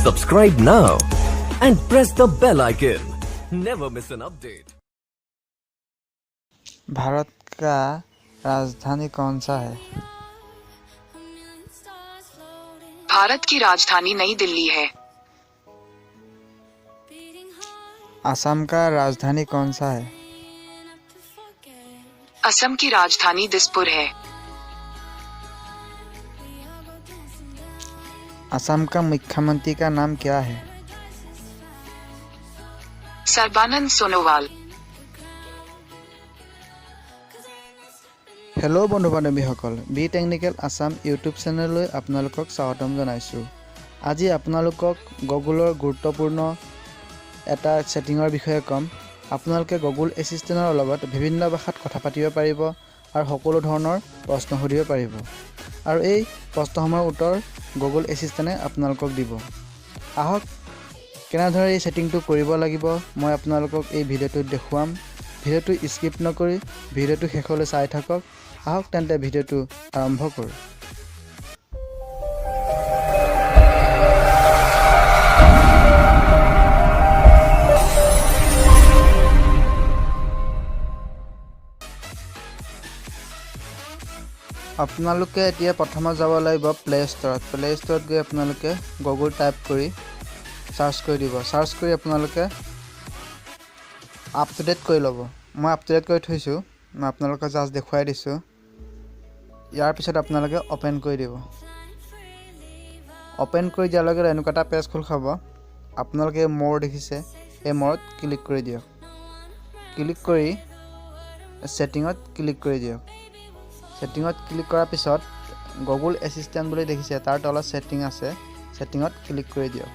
Subscribe now and press the bell icon. Never miss an update. Bharat का राजधानी कौन सा है? भारत की राजधानी नई दिल्ली है। असम का राजधानी कौन सा है? असम की राजधानी दिसपुर है। असम का मुख्यमंत्री का नाम क्या है? सर्बानंद सोनोवाल। হেল্ল' বন্ধু বান্ধৱীসকল, বি টেকনিকেল আছাম ইউটিউব চেনেললৈ আপোনালোকক স্বাগতম জনাইছোঁ। আজি আপোনালোকক গুগলৰ গুৰুত্বপূৰ্ণ এটা ছেটিঙৰ বিষয়ে ক'ম। আপোনালোকে গুগল এছিষ্টেণ্টৰ লগত বিভিন্ন ভাষাত কথা পাতিব পাৰিব আৰু সকলো ধৰণৰ প্ৰশ্ন সুধিব পাৰিব আৰু এই প্ৰশ্নসমূহৰ উত্তৰ গুগল এছিষ্টেণ্টে আপোনালোকক দিব। আহক, কেনেদৰে এই ছেটিংটো কৰিব লাগিব মই আপোনালোকক এই ভিডিঅ'টোত দেখুৱাম। ভিডিঅ'টো স্কিপ নকৰি ভিডিঅ'টো শেষলৈ চাই থাকক। আহক তেন্তে ভিডিঅ'টো আৰম্ভ কৰোঁ। আপোনালোকে এতিয়া প্ৰথমত যাব লাগিব প্লে' ষ্ট'ৰত। প্লে' ষ্ট'ৰত গৈ আপোনালোকে গুগল টাইপ কৰি চাৰ্চ কৰি দিব। চাৰ্চ কৰি আপোনালোকে আপ টু ডেট কৰি ল'ব। মই আপ টু ডেট কৰি থৈছোঁ, মই আপোনালোকক জাষ্ট দেখুৱাই দিছোঁ। ইয়াৰ পিছত আপোনালোকে অ'পেন কৰি দিব। অ'পেন কৰি দিয়াৰ লগে লগে এনেকুৱা এটা পেজ খোল খাব। আপোনালোকে মোৰ দেখিছে, এই মৰত ক্লিক কৰি দিয়ক। ক্লিক কৰি ছেটিঙত ক্লিক কৰি দিয়ক। ছেটিঙত ক্লিক কৰাৰ পিছত গুগল এছিষ্টেণ্ট বুলি দেখিছে, তাৰ তলত ছেটিং আছে, ছেটিঙত ক্লিক কৰি দিয়ক।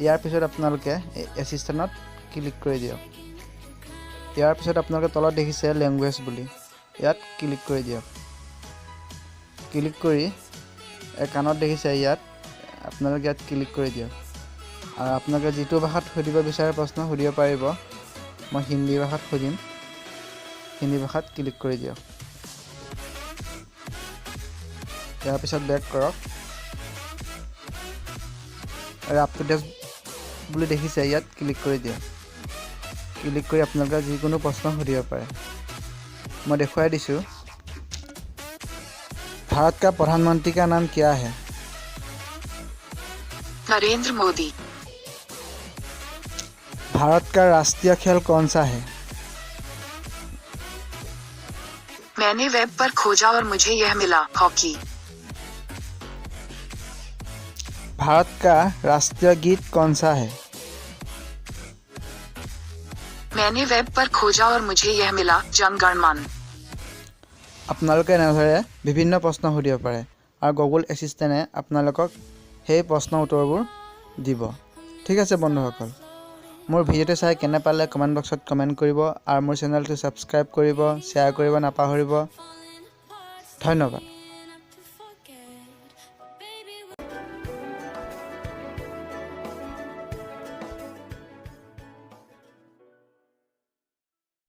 ইয়াৰ পিছত আপোনালোকে এছিষ্টেণ্টত ক্লিক কৰি দিয়ক। ইয়াৰ পিছত আপোনালোকে তলত দেখিছে লেংগুৱেজ বুলি, ইয়াত ক্লিক কৰি দিয়ক। ক্লিক কৰি কাণত দেখিছে, ইয়াত আপোনালোকে ইয়াত ক্লিক কৰি দিয়ক আৰু আপোনালোকে যিটো ভাষাত সুধিব বিচাৰে প্ৰশ্ন সুধিব পাৰিব। মই হিন্দী ভাষাত সুধিম, হিন্দী ভাষাত ক্লিক কৰি দিয়ক। ইয়াৰ পিছত বেক কৰক আৰু আপ টু ডেট বুলি দেখিছে, ইয়াত ক্লিক কৰি দিয়ক। ক্লিক কৰি আপোনালোকে যিকোনো প্ৰশ্ন সুধিব পাৰে। মই দেখুৱাই দিছোঁ। भारत का प्रधानमंत्री का नाम क्या है? नरेंद्र मोदी। भारत का राष्ट्रीय खेल कौन सा है? मैंने वेब पर खोजा और मुझे यह मिला, हॉकी। भारत का राष्ट्रीय गीत कौन सा है? मैंने वेब पर खोजा और मुझे यह मिला, जन गण मन। আপোনালোকে এনেদৰে বিভিন্ন প্ৰশ্ন সুধিব পাৰে আৰু গুগল এছিষ্টেণ্টে আপোনালোকক সেই প্ৰশ্ন উত্তৰবোৰ দিব। ঠিক আছে বন্ধুসকল, মোৰ ভিডিঅ'টো চাই কেনে পালে কমেণ্ট বক্সত কমেণ্ট কৰিব আৰু মোৰ চেনেলটো ছাবস্ক্ৰাইব কৰিব, শ্বেয়াৰ কৰিব নাপাহৰিব। ধন্যবাদ।